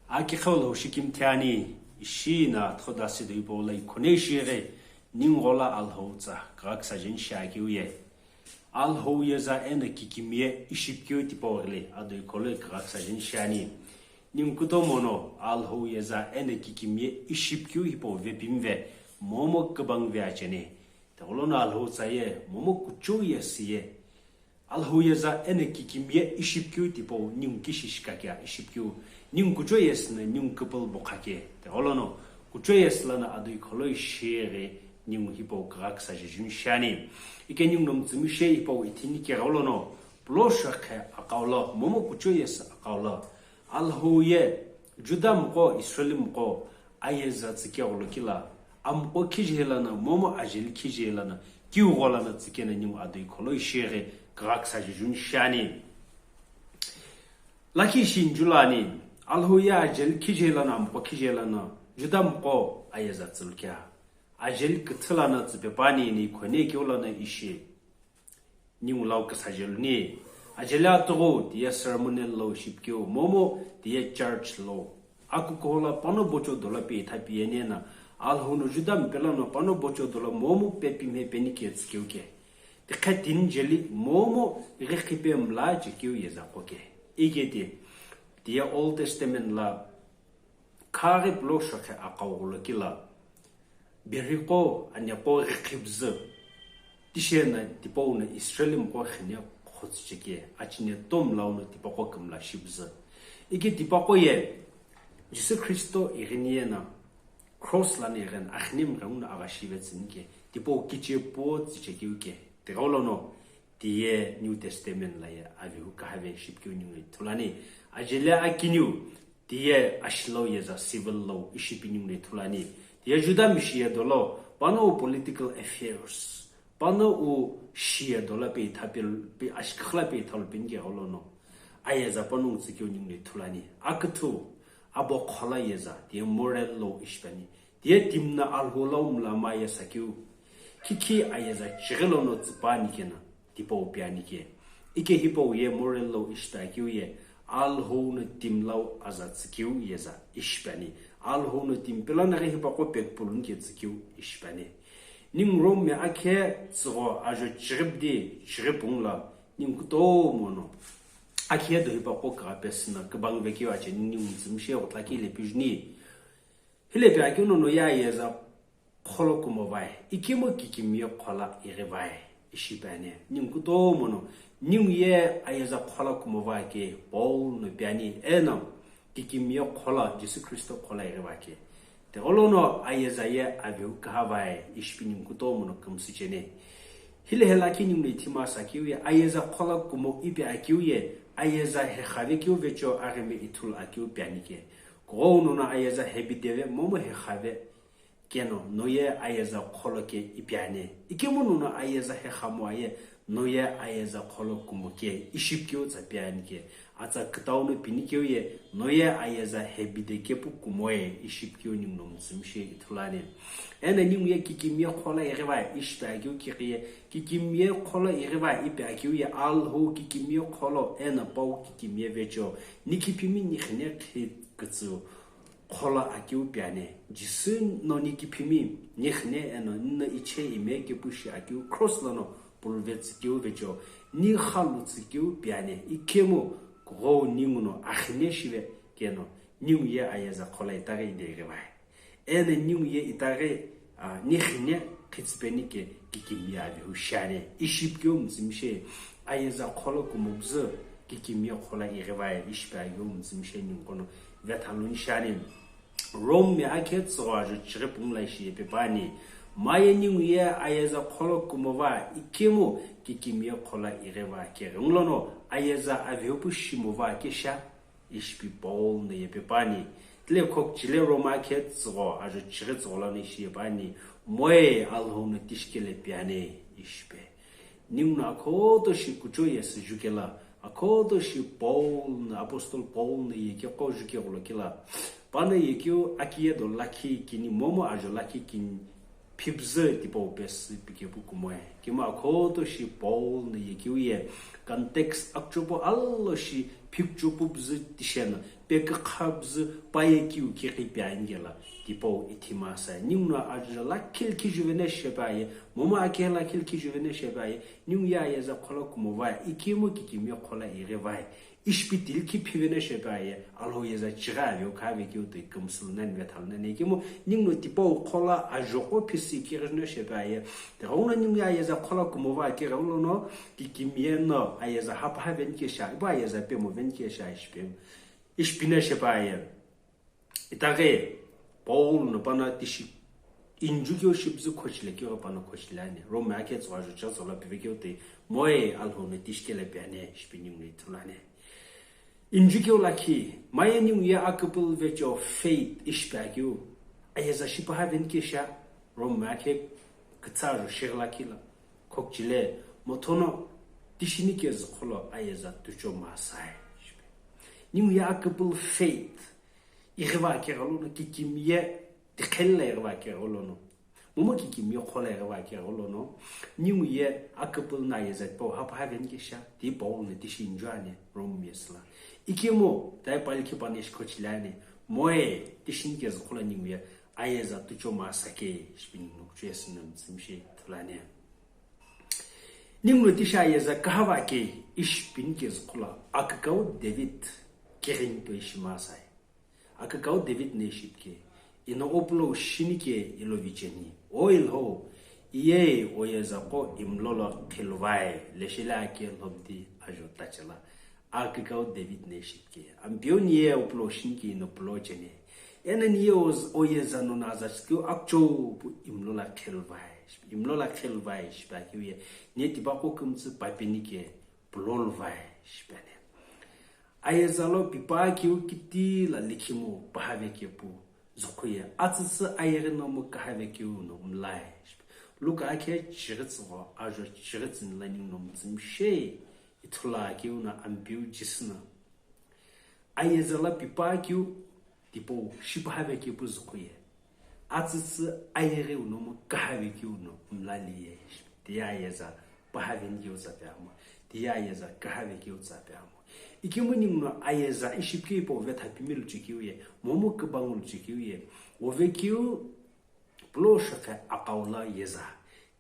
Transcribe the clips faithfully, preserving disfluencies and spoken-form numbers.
Aki qholo shikimthi ani, ishi na thoda sidu ipo la ikhone shire, ningu ghola Alhou tsa, kagak sajin shaki uye. Alhou yeza ena kikimiye ishipkiu tipau ghili, adoi kholo kagak sajin shani. Ningu kutomo no, Alhou yeza ena kikimiye ishipkiu hipau vepimve, momo kabangve achene. Tegolo no Alhou tsa ye, momo kuchou yesiye. Alhou yeza ena kikimiye ishipkiu tipau ningu kishi shikakia ishipkiu. Ningu kuchou yesna ningu kipil bukhake. Tegolo no, kuchou yesla na adoi kholo ishire ningu hipau kagak sajijun shani. Ike ningu no mtsimi she hipau ithini ke golo no, pulo shakhe akaulo, momo kuchou yes akaulo. Alhou ye, Juda mqo, Israel mqo, ayeza tsike golo kila, amqo khijilana, momo ajeli khijilana, kiu gholana tsike na ningu adoi kholo ishire, kagak sajijun shani. Lakhi shin julani, Alhou ye ajeli khijilana, amqo khijilana, Juda mqo, ayeza tsulkia. Ajeli kithilana tsipepani ni khone kiulana ishi. Ningu lau kisajeluni. Ajeli atughu tiye ceremonial law shipkiu, momo tiye church law. Akukuhola pano bocho dola pe ithapi yenena, Alhou no Juda mpela no pano bocho dola momo pe pimhe peni ke tsikeu ke. Tikhe tin jeli momo ighe khipe mla chekeu yeza koke. Igeti, tiye Old Testament la khaghi pulo shokhe akau ghulo kila. Beriqo, aneqo ghikhibzü. Tishena tipau na Israel mqo khine khotsu cheke, achine tom lau no tipaqo kümla shibzü. Ike tipaqo ye, Jisü Khristo ighini yena, cross lani ighen akhine mghengu na aghashive tsünike, tipau kiche puo tsichekeu ke. Tigaulo no, tiye New Testament la ye avehu kahave shipkiu ningu ithulani. Ajele akiniu, tiye ashilo yeza civil law ishipi ningu ithulani. Tiye Juda mishi ye dolo, pano u political affairs, pano u shi ye dola pe ithapi, pe ashikhala pe ithalu pinike golo no. Ayeza pano u tsikeu ningu ithulani. Akithu, abo khola yeza, tiye moral law ishipani. Tiye timna Alhou lau mla ma ye sakeu. Kiki ayeza chighi lono tsipani kena, tipau piani ke. Ike hipau ye moral law ishita keu ye, Alhou no tim lau aza tsikeu yeza ishipani. Alhou no tim pela naghi hipaqo pekpulun ke tsikeu ishipani. Ningu Rome me akhe tsigho ajo chighi di, chighi pungla, ningu kutomo no. Akhe do hipaqo kagapesina, kabangve keu ache ningu mtsimi she ghutlaki le pijuni. Hile pe akeu no no ye ayeza kholo kumo vai, ikemu kikimiye khola ighi vai, ishi piani. Ningu kutomo no, ningu ye ayeza khola kumo va ke, Paul no piani, eno kikimiye khola, Jisü Khristo khola ighi va ke. Tigolo no ayeza ye avehu kaha vai, ishipi ningu kutomo no kümsü chene. Hile hela ki ningu no ithima sakeu ye, ayeza khola kumo ipi akeu ye, ayeza hekhave keu vecho aghime ithulu akeu piani ke. Kugho uno no ayeza hebideve momo hekhave keno, noye ayeza kholo ke ipiane. Ikemu no no ayeza hekhamo aye, noye ayeza kholo kumo ke ishipkeu tsa piani ke. Atsa kitau no pinikeu ye, noye ayeza hebide kepu kumoe ishipkeu ningu no mtsimi she ithulani. Ena ningu ye kikimiye khola ighi vai ishipakeu kiki ye, kikimiye khola ighi vai ipiakeu ye, Alhou kikimiye kholo, ena pau kikimiye vecho, nikiphimi nikhine khi kütsü khola akeu piane. Jisü no nikiphimi nikhine eno nino iche ime kepu shi akeu cross lono pulve tsükeu vecho, ni khalu tsükeu piane. Ikemu kugho ningu no akhine shive keno, ningu ye ayeza khola itaghi ide ighi vai. Ena ningu ye itaghi, a, nikhine khitsipeni ke kikimiye avehu shane. Ishipkeu mtsimi she ayeza kholo kumo bzü kikimiye khola ighi vai, ishipkeu mtsimi she ningu kono vethaluni shane. Rome me akhe tsigho ajo chighi pungla ishi ye pepani. Maye ningu ye ayeza kholo kumo va, ikemu kikimiye khola ighi va ke. Ngulono ayeza avehu pu shimo va ke sha. Ishipi Paul no ye pepani. Tile khokchile Roma khe tsigho, ajo chighi tsigho lano ishi ye pani. Moe Alhou no tishikele piane ishipe. Ningu no akhoto shi kucho ye sü jukela. Akhoto shi Paul no, Apostle Paul no ye ke qo juke ghulo kela. Pano ye keu akiye do lakhi kini momo ajo lakhi kini phibzü tipau pesü pikepu kumoe. Kima akhoto shi Paul no ye keu ye context akchopo allo shi phikchopo bzü tishena pekükhabzü paye kiu kiqi piani kela, tipau ithima sai. Ninguno ajo lakhi likhi juve ne shepaye, momu akhe lakhi likhi juve ne shepaye, ningu ye ayeza qhola kumo vai, ikemu kikimiye qhola ighi vai. Ishi pi tilkhi phive ne shepaye, Alhou yeza chighi aveo khave keu toi kümsülu nani vethalu nani ikemu, ninguno tipau qhola ajoqo phisi kighi ne shepaye, tighenguno ningu ye ayeza qhola kumo va kighenguno, kikimiye no ayeza hapha veni kesha, ipu ayeza pemo veni kesha ishi pemo. Ishi pi ne shepaye. Itaghi, Paul no pano tishi injukeu shipüzü khochile keu pano khochile ani. Rome akhe tsügha jucha tsügha pive keu toi moe Alhou no tishi kele piani, ishi pi ninguno ithulu ani. Injukeu lakhi, maye ningu ye aküpülü vecho faith ishi pi akeu. Ayeza shipaha veni kesha, Rome akhe kütsa ju shighi lakhi la. Khochile, mothono tishini kezü qholo ayeza tucho masai, ishi pi. Ningu ye aküpülü faith, ighiva kegha lono, kikimiye tiqheli la ighiva kegha lono. Momu kikimiye qhola ighiva kegha lono. Ningu ye aküpülü no ayeza tipau hapha veni kesha, ti Paul no tishi inju ani, Rome yesü la. Ikemu, tai palikhi pano ishi khochile ani, moe, tishini kezü qholo ningu ye ayeza tucho masake, ishi pi ninguno kuchu yesü no mütsümshi ithulu ani. Ninguno tishi ayeza kahava ke ishi pini kezü qholo akükau David kighengu toi ishi masai. Akükau David no ishi pi ke, ino opulou shini ke ilo vicheni. O Ilhou, iye oyeza qo imlolo qhiluvai, leshele ake lhobdi ajo tachela. Akükau David no ishi pi ke, Ampeu niye opulou shini ke ino pulo cheni. Eno niye oz-, oyeza nono aza chikeu akchou pu imlola qhiluvai. Imlola qhiluvai ishi pi akeu ye, niye tipaqo kümtsü papini ke puloluvai ishi pi ani. Ayeza lo pipa keu kiti la likhimu pahave kepu zukhuye, atsütsü ayeghi nomu kahave keu no mlai ishi pi. Luka akhe chighi tsügho ajo chighi tsüni la ninguno mütsümshi ithulu akeu no Ampeu Jisü no. Ayeza la pipa keu tipau shipahave kepu zukhuye, atsütsü ayeghi nomu kahave keu no mlaliye ishi pi. Tiye ayeza pahave ni keu tsa pi amo. Tiye ayeza kahave keu tsa pi amo. Ikemu ninguno ayeza ishi pi keu ipo vetha pimi luchekeu ye, momu kübangu luchekeu ye, ove keu pulo shokhe aqaula yeza.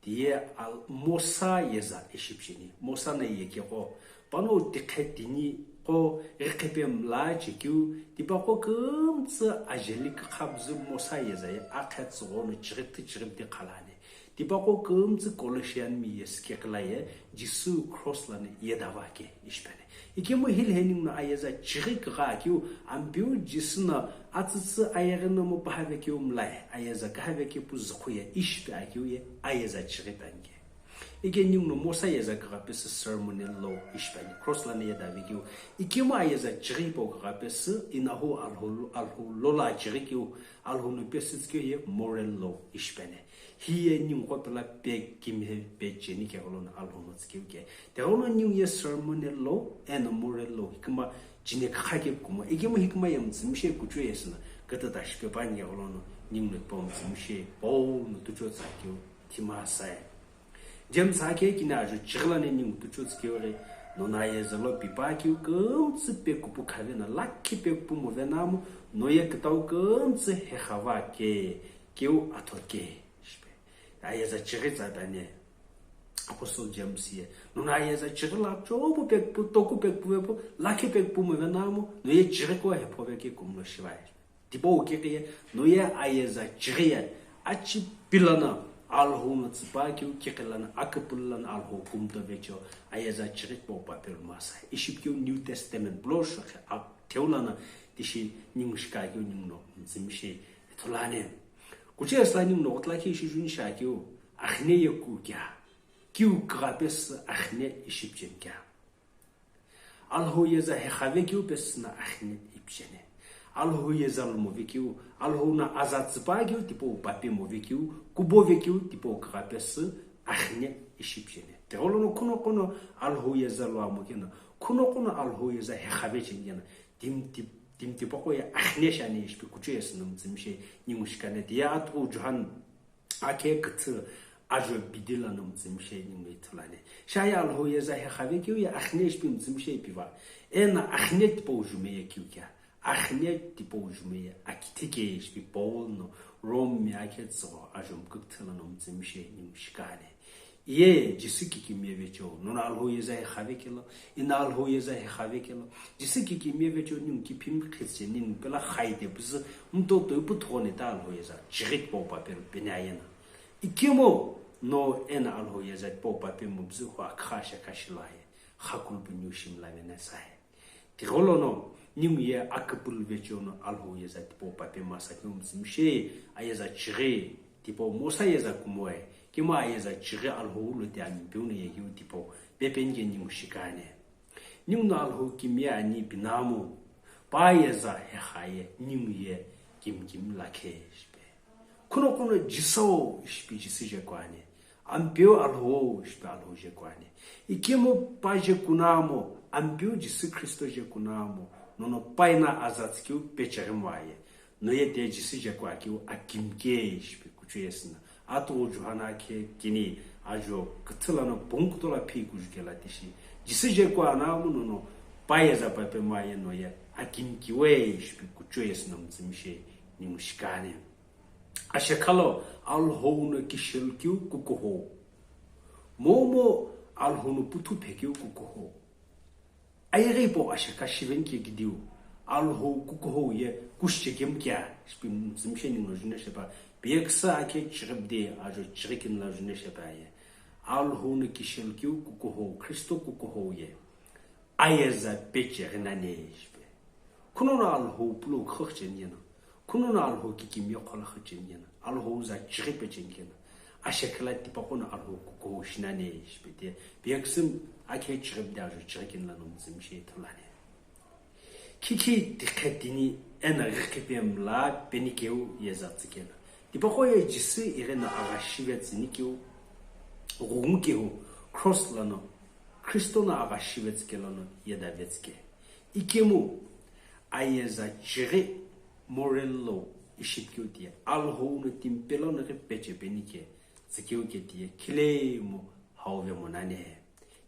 Tiye al-, Mosa yeza ishi pi cheni. Mosa no ye keqo. Pano tiqhe tini qo ghikhipe mla chekeu, tipaqo kümtsü ajeli kükhabzü Mosa yeza ye akhe tsügho no chighi ti chighi ti khalani. Tipaqo kümtsü Colossian mi yesü keqila ye, Jisü cross lani yedava ke ishi pi ani. Ikemu hile he ninguno ayeza chighi kugha keu, Ampeu Jisü no atsütsü ayeghi nomu pahave keu mlai, ayeza kahave kepu zukhuye ishi pi akeu ye, ayeza chighi pi ani ke. Ike ninguno Mosa yeza kugha pesü ceremonial law ishi pi ani, cross lani yedave keu. Ikemu ayeza chighi ipo kugha pesü inahu Alhou, Alhou lola chighi keu, Alhou no pesü tsükeu ye moral law ishi pi ani. Hiye ningu qo pela pe kimiye pe cheni kegha lono Alhou no tsükeu ke. Tighenguno ningu ye ceremonial law eno moral law hikima chine kha kepu kumo. Ikemu hikima ye mütsümshi kuchu yesü no kütüta shipe püani kegha lono ninguno tipau mütsümshi Paul no tucho tsa keu ithima sai. James akhe kini ajo chighi lani ningu tucho tsükeu ghi, nono ayeza lo pipa keu kümtsü pekupu khave no lakhi pekupu move namu, noye kütau kümtsü hekhava ke keu atho ke ishi pi. Ayeza chighi tsa pi ani Apostle James ye. Nono ayeza chighi la chopu pekupu, toku pekupu vepu, lakhi pekupu move namu, noye chighi ko hephove ke kumlo shivai. Tipau kiqi ye, noye ayeza chighi ye, achi pi lono Alhou no tsüpa keu kiqi lono aküpülü lono Alhou kumto vecho, ayeza chighi tipau papelu masai. Ishi pi keu New Testament pulo shokhe a theu lono tishi ningu shika keu ninguno mütsümshi ithulu ani. Kuchu yesü la ninguno ghutla khe ishi juni shakeu, akhine ye ku kea, kiu kugha pesü akhine ishi pi cheni kea. Alhou yeza hekhave keu pesü no akhine ipi cheni. Alhou yeza lumove keu, Alhou no aza tsüpa keu tipau pape move keu, kubo ve keu tipau kugha pesü akhine ishi pi cheni. Tighenguno khunoqo no Alhou yeza luamo keno, khunoqo no Alhou yeza hekhave cheni keno, timi ti-, timi tipaqo ye akhine shiani ishi pi kuchu yesü no mütsümshi ningu shikani. Tiye atughu John akhe küthü ajo bidi lono mütsümshi ningu ithulu ani. Shaya Alhou yeza hekhave keu ye akhine ishi pi mütsümshi piva. Eno akhine tipau jume ye keu kea. axine tipau jume ye akithe ke ishi pi Paul no Rome mi akhe tsügho ajumküthü lono mütsümshe ningu shikane. Iye Jisü kikimiye vecheo, nono Alhou yeza hekhave kelo, ina Alhou yeza hekhave kelo, Jisü kikimiye vecheo ningu kiphimi khitsche ningu pela khaide püzü mto toi püthugho neta Alhou yeza chighi tipau papel pene ayena. Ikemu no ena Alhou yeza tipau papel mubzü hu akha shakashilo aye, khakulu pu ningu shimla vena saye. Tigho lono, ningu ye aküpülü vecheo no Alhou yeza tipau pape masa keu mütsümshe, ayeza chighi tipau mosa yeza kumoe, kima ayeza chighi Alhou lo ti Ampeu no yekeu tipau pepeni ke ningu shikane. Ningu no Alhou kimiye ani pinamu, pa yeza hekhaye ningu ye kimkimi lakhe shipe. Khuno khuno Jisü ishi pi Jisü jekwane. Ampeu Alhou ishi pi Alhou jekwane. Ikemu pa jekunamo, Ampeu Jisü Kristo jekunamo, nono paina azatskeu pecheghi moaye. Noye te Jisü jekwa keu akimke ishi pi kuchu yesina. Atu Johana khe kini ajo küthü lono pungkutola phi kuju kela tishi. Jisü jekwanamo nono pa yeza pape moaye noye akimkiwe ishi pi kuchu yesina mütsümshe ningu shikane. Ashekhalo Alhou no kishel keu kukuhou. Momu Alhou no puthu phekeu kukuhou. Ayeghi po ashekha shiveni ke gidiu. Alhou kukuhou ye kushi chekemu kea. Shipi mütsümshe ningu no june shepa. Piyeksa akhe chiribde ajo chirikin la june shepa ye. Alhou no kishel keu kukuhou. Kristo kukuhou ye. Ayeza pecheghi nani shipe. Khuno no Alhou pulo khücheni yena. Khuno no Alhou kikimiye khola khücheni yena. Alhou za chighi pecheni kena. Ashekhala tipaqo no Alhou kukuhou shinani shipe te. Piyeksim akhe chighi pide ajo chighi kinla no mütsümshe thulani. Khikhi tikhe tini ena ghikhipe mla penikeu yeza tsükena. Tipaqo ye Jisü ighena agha shive tsünikeu. Ghungu kehu cross lano. Kristo no agha shive tsüke lono yeda vetsüke. Ikemu ayeza chighi moral law ishipkeu tiye Alhou no timpe lono ghi peche penike tsükeu ke tiye khilemu hauve monane.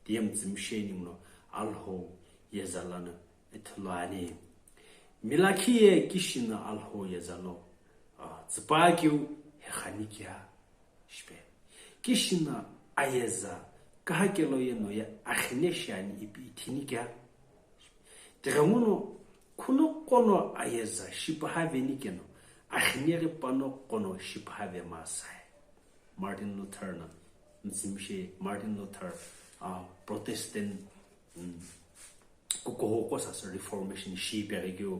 Tiye mütsümshe ningu no Alhou yeza lono ithulu ani. Milakhi ye kishi no Alhou yeza lo, ah, tsüpakeu hekhani kea. Shipe. Kishi no ayeza, kaha kelo ye noye axine shiani ipi ithini kea. Tighenguno, khuno kono ayeza shipaha veni keno, axine ghi pano kono shipaha ve masae. Martin Luther no, mütsümshe Martin Luther, ah, Protestant, mm, kukuhou qo sasü Reformation shi peghi keu.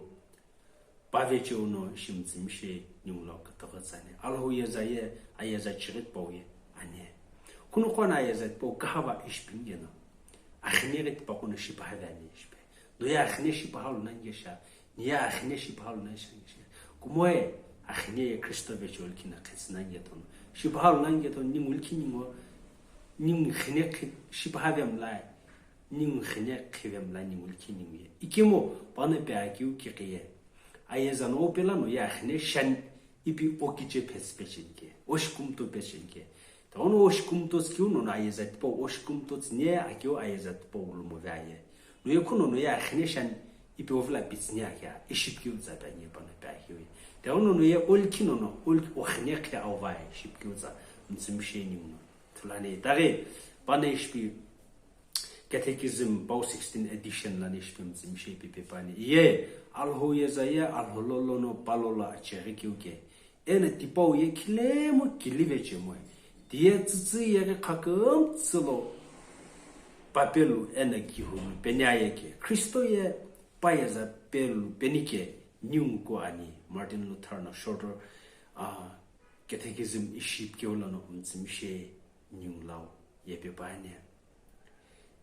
Pavecheu no ishi mütsümshe ningu lo kütüghü tsani. Alhou yeza ye, ayeza chighi tipau ye, ani. Khuno kono ayeza tipau kahava ishi pini keno. Axine ghi tipaqo no shipaha ve ani shipe. Noye axine shipaha lo nani kesha, niye axine shipaha lo nani sha kesha. Kumoe axine ye Kristo vecheo likhi no khitsü nani ketono. Shipaha lo nani ketono, ningu likhi ningu, ningu xine khi shipaha ve mlae. Ningu xine khive mla ningu likhi ningu ye. Ikemu pano pe akeu kikhiye. Ayeza no opela noye axine shiani ipi okiche phetsü pechenike. Oshikumto pechenike. Taono oshikumto tsikeu nono ayeza tipau oshikumto tsüne akeu ayeza tipau lumove aye. Noye khuno noye axine shiani ipi ovila pitsüne akea. Ishipkeu tsa pe anye pano pe akeu ye. Taono noye olikhi nono olik-, oxine khi auvae. Ishipkeu tsa mütsümshe ningu no. Thulani. Taghi pano ishipi Catechism pau sixteen edition lani shipe mütsümshe ipi pepani. Iye, Alhou yeza ye Alhou lo lono palo lo acheghi keu ke. Ena tipau ye khilemu kilive chemoe. Tiye tsütsü yeghi khakümtsü lo papelu ena kihulu peni aye ke. Kristo ye pa yeza pelu penike ningu ku ani. Martin Luther no shorter, ah, Catechism ishipkeu lono mütsümshe ningu lau yepe püani.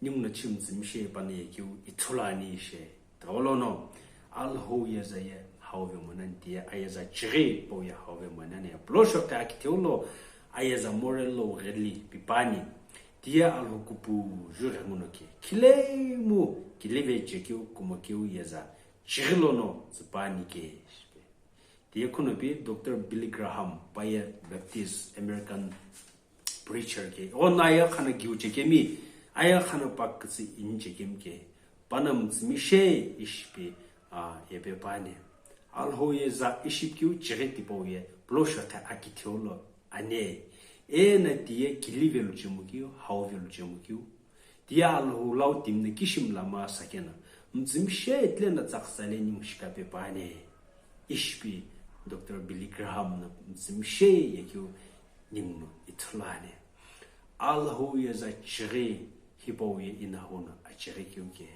Ningu no chi mütsümshe pano yekeu ithulu ani she. Taolo no, Alhou yeza ye hauve monani tiye ayeza chighi tipau ye hauve monani. Pulo shoqi akitheu lo ayeza moral law ghili pipani. Tiye Alhou kupu ju ghenguno ke. Khilemu kilive chekeu kumokeu yeza chighi lono tsüpani ke. Tiye khuno pi Doctor Billy Graham, paye Baptist American preacher ke. Ono aye khana giu chekemi, aye khana pak kütsü ini chekemi ke. Pano mütsümshe ishi pi, a, yepe püani. Alhou ye za ishipkeu chighi tipau ye pulo shokhe akitheu lo ane. Ena tiye kili velu chemukeu, hau velu chemukeu. Tiye Alhou lau timna kishim lama sakena. Mtsümshe etle na tsaksale ningu shikape püane. Ishpi Doctor Billy Graham na mtsümshe yekeu ningu no ithulane. Alhou ye za chighi hipau ye inahona achighi keu ke.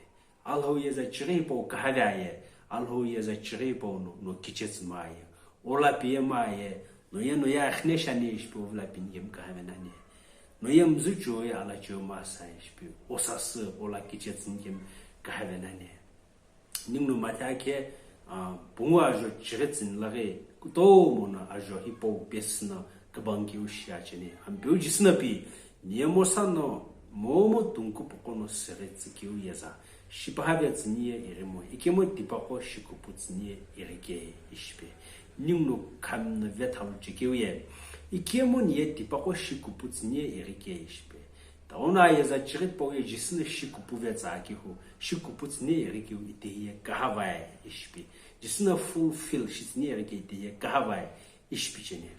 Alhou ye za chighi hipau kahave ye, Alhou ye za chighi hipau no, no kichetsü ma ye, ola piye ma ye, no ye no ye akhne shani ishpi ovla pin yem kahave nani. No ye mzucho ye ala cho ma sa ishpi, osasü ola kichetsü yem kahave nani. Ningu no matha ke, a, pungu ajo chighi tsini laghi, kutomo na ajo hipau pesü na kabang keu shia chene. Ampeu jisü na pi, niye mosa no, momo tungku poko no seghe tsükeu ye za. Shipahave tsüniye irimo, ikemo tipaqo shikupu tsüniye irike ishpe. Ningu no khami no vethalu chekeu ye. Ikemo niye tipaqo shikupu tsüniye irike ishpe. Taona ye za chighi tipau ye jisü na shikupu vetsa akihu, shikupu tsüniye irikeu itehiye kahavae ishpe. Jisü na fulfill shitsüniye irike itehiye kahavae. Ishpi chene.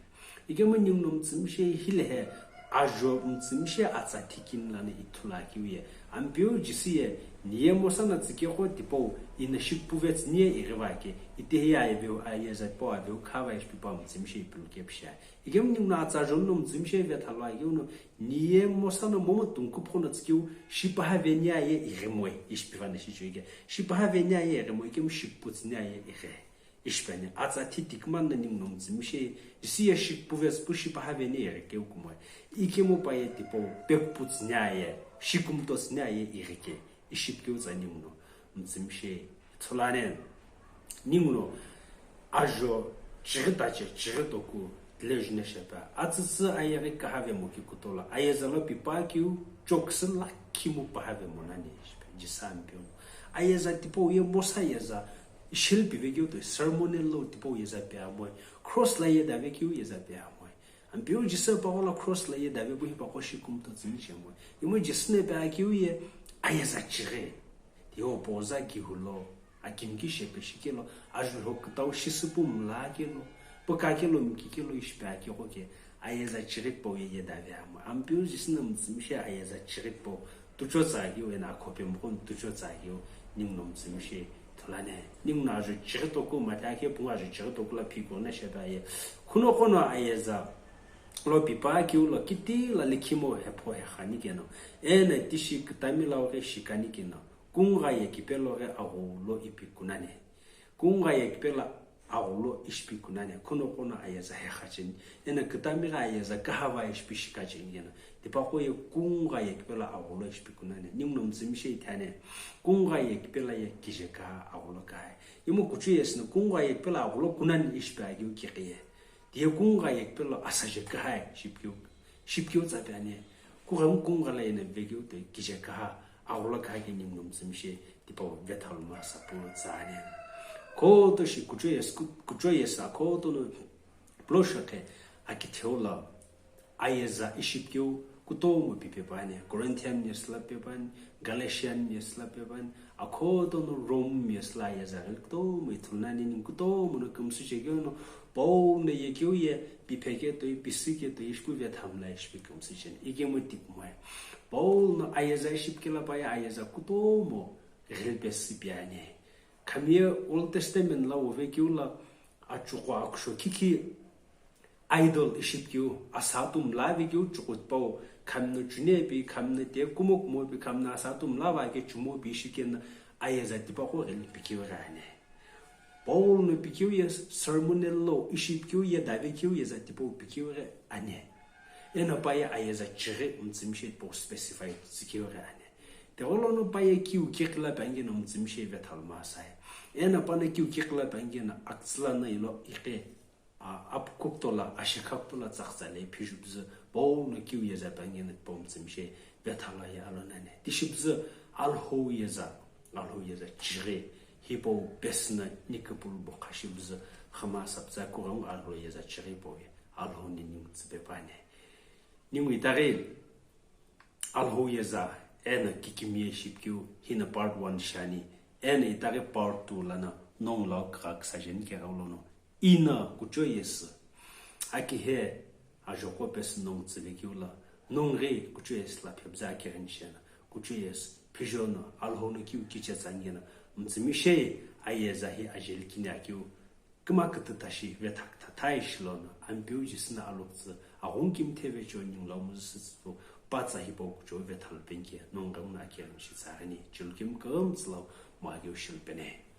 Ikemu ningu no mtsümshe hilehe ajo mtsümshe atsa thikini lana ithulu akiu ye. Ampeu jisü ye, niye mosa na tsikeqo tipau ina shikpuve tsüniye ighiva ke, itehi ye ayeveu, ayeza tipau aveu khava ishpi pa mtsümshe ipilu kepsha. Ikemu ningu no atsa ajo no mtsümshe vethalu akiu no, niye mosa na momo tungkupho na tsikeu, shipaha veni aye ighimoe, ishpi vana shicho ike. Shipaha veni aye ighimoe, ikemu shikpu tsüniye aye ighe. Ishpeni, atsa thitikman na ningu no mtsümshe, jisü ye shikpuve tsüpu shipaha veni ighikeu kumoe. Ikemu pa ye tipau, pekpu tsüniye, shikumto tsüniye ighike, ishipkeu tsa ningu no mtsümshe, ithulane. Ningu no, ajo, chighi tache, chighi toku, tile june shepe. Atsütsü ayeghi kahave moki kutola, ayeza lo pipa kiu, chokse la kimu pahave monani, ishpe, jisü ampeu. Ayeza tipau ye mosa yeza, Ishil pivekeu toi, ceremonial law tipau yeza pe amoe, cross la ye davekeu yeza pe amoe. Ampeu jisü paqo la cross la ye davepu hipaqo shikumto tsüni chemoe. Imo jisü ne pe akeu ye ayeza chighi. Tiyo poza kihulo, akimki shepe shikelo, ajulo kutau shisüpu mla kelo, paka kelo mki kelo ishpe akeko ke, ayeza chighi tipau ye ye dave amoe. Ampeu jisü na mtsümshe ayeza chighi tipau, tucho tsa keu ena akhope mukon tucho tsa keu ningu no mtsümshe thulane. Ningu no ajo chighi toku matha ke pungu ajo chighi toku la phiko na shepe aye. Khuno kono ayeza lo pipa keu lo kiti la likhimo hepho hekhani keno. Ena tishi kitami la oghe shikani keno. Kungha ye kipelo ghe aghulo ipi kunane. Kungha ye kipelo aghulo ishpi kunane, khuno kono ayeza hekhacheni, ena kitami gha ayeza kahava ishpi shikacheni keno, tipaqo ye kungha ye kipelo aghulo ishpi kunane, ningu no mtsümshe ithane, kungha ye kipelo ye kije kaha aghulo kaha. Imo kuchu yesü no kungha ye kipelo aghulo kunane ishpi akeu kiqiye. Tiye kungha ye kipelo asaje kaha shipkeu, shipkeu tsa pe ane, kughengu kungha la yena vekeu toi kije kaha, aghulo kaha ke ningu no mtsümshe, tipau vethalu ma sapu tsa ane. Koto shi kucho yesü, ku-, kucho yesü akhoto no pulo shokhe akitheu la ayeza ishipkeu kutomo pipe püane, Corinthian yesü la pe püani, Galatian yesü la pe püani, akhoto no Rome yesü la ayeza ghili kutomo ithulunani ningu kutomo no kümsü chekeu no, Paul no yekeu ye pipheke toi, pisike toi, ishpu vethamla ishpi kümsü cheni. Ikemu tipmoe. Paul no ayeza ishipkela pa ye ayeza kutomo ghilpe sü piane. Khamiye Old Testament la wovekeu la achuqu akusho kiki idol ishipkeu, asa tumla vekeu chuqu tipau, khamino chunepi, khamino te kumo kumopi, khamino asa tumla vake chumopi ishikena ayeza tipaqo ghili pikeu ghane. Paul no pikeu ye ceremonial law ishipkeu ye davekeu ye za tipau pikeu ghe ane. Ena pa ye ayeza chighi mtsümshe tipau specify tsikeu ghe ane. Tegholo no pa ye kiu kiqila pe ange no mtsümshe vethalu ma sae. Ena pa no kiu kiqila pe ange no aktsüla no ilo iqe, a, apkukto la, ashekha kutola tsaqtsa le phijubzü, Paul no kiu ye za pe ange no tipau mtsümshe vethalu ye alo nane. Tishibzü Alhou ye za, Alhou ye za chighi, hipau pesü na nikipulu bo khashibzü, khama saptsa kughengu Alhou ye za chighi hipau ye, Alhou ni ningu tsüpe püane. Ningu itaghi, Alhou ye za, ena kikimiye shipkeu, hina part one shani, ena itaghi part two lana, Nongu lau kugha küsa jeni kegha lono, ina kuchou yesü akihe ajoko pesü nongu tsüve keu lo, nongu ghi kuchou yesü la phepüzü akighi ni shena, kuchou yesü phijo no Alhou no keu kiche tsange no, mütsümishei ayeza hi ajeli kini akeu, küma kütü tashi vetha küthathai shilono, Ampeu Jisü no alokütsü, aghungu kimthe vechewo ningu lau müzü sütsüpu, patsa hipau kuchou vetha lupeni ke, nongu ghenguno akighi ni shi tsaghini, chilu kemu kümtsü lau, mugha keu shi lupeni.